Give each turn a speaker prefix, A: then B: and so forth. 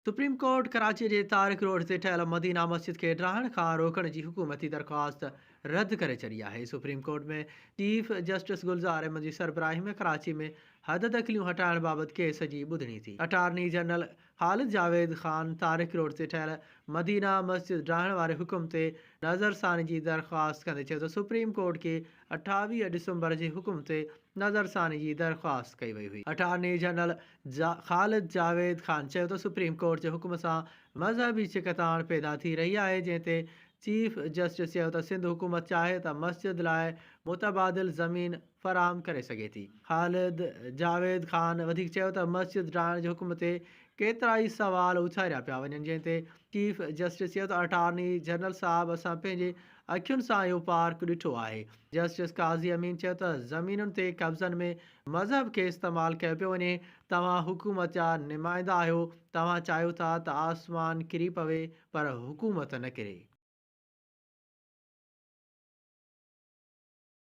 A: Supreme court Karachi جي Tariq road تي ٺهيل مدينه مسجد کي ڊاهڻ کان روڪڻ جي حڪومتي درخواست رد ڪري ڇڏي آهي. Supreme court ۾ chief justice Gulzar Ahmed جي سربراهي ۾ ڪراچي ۾ حد دخليون هٽائڻ بابت ڪيس جي ٻڌڻي ٿي. Attorney general Khalid Javed Khan Tariq road تي ٺهيل مدينه مسجد ڊاهڻ واري حڪم تي نظرثاني جي درخواست ڪندي چيو ته سپريم ڪورٽ کي 28 ڊسمبر جي حڪم تي نظرثاني جي درخواست ڪئي وئي هئي. اٽارني جنرل خالد جاويد خان چيو ته سپريم ڪورٽ جي حڪم سان مذهبي ڇڪتاڻ پيدا ٿي رهي آهي، جنهن تي چيف جسٽس چيو ته سنڌ حڪومت چاهي ته مسجد لاء متبادل زمين فراهم ڪري سگهي ٿي. خالد جاويد خان وڌيڪ چيو ته مسجد ڊاهڻ جي حڪم تي ڪيترائي سوال اٿاريا پيا وڃن، جنهن تي چيف جسٽس چيو ته اٽارني جنرل صاحب اسان پنهنجي اکين سان اهو پارڪ ڏٺو آهي. جسٽس قاضي امين چيو ته زمينن تي قبضن ۾ مذهب کي استعمال ڪيو پيو وڃي، توهان حڪومت جا نمائندا آهيو، توهان چاهيو ٿا ته آسمان ڪري پوي پر حڪومت نه ڪري.